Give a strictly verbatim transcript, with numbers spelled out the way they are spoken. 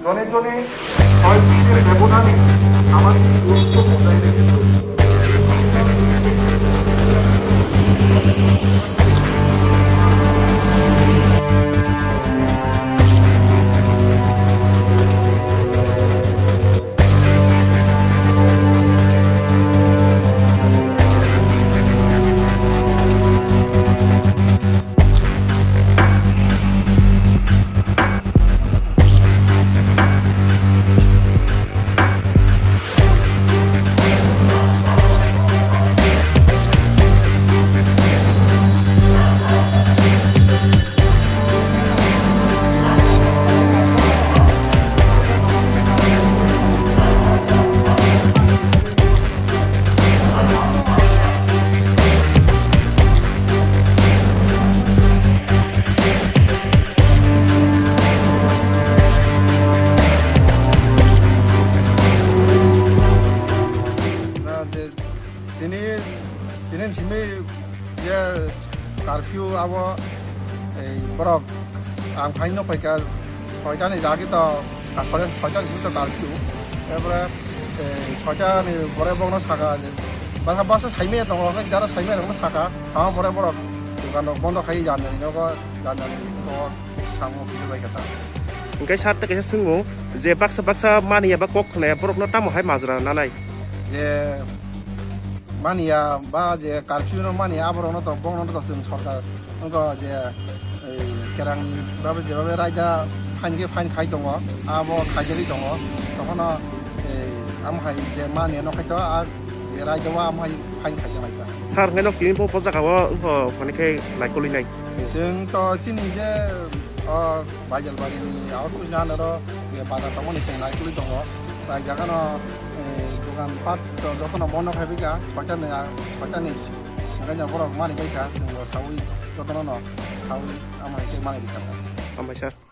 জনে জনে ছয় ফুটের ব্যবধানে সামাজিক দূরত্ব বজায় রেখে চলুন। Tini, tini simi je curfew abo, ei borok ang phaino paikha soita ni jagwi to, soita ni simi to curfew, ebore soita ni pore bokno saka basa basa saimaya tongo, jara saimaya rokno saka, tamo pore borok dokan rok bondo khai jani nogo, jani nogo. Samo kisa bai kata. Hingke sir tei kaisa swngmung je baksa baksa mani ya ba kok khna ya borok no tamo hai majra nanai. Je mani ya ba je curfew no mani ya aborok no to bokno to chwng sorkar no to je kerang ni babe je babe raida fine khe fine khai tongo abo khaijagwi tongo tokhono amo hai je mani ya no khai to a je raida o amo hai fine khaijak nai ta. Sir hingke no kini bo jaga o wngkha mani khe naikolwi nai. Chwng to chini je o Baijalbari ni auto jana ro bazar tongo ni chwng naikolwi tongo. Tai jaga no dogan pat joto no bondo khai bika soita ni soita ni hingke borok mani bai kha chwng bo sawi joto no sawi amo hai khe mani rikha. Hambai sir.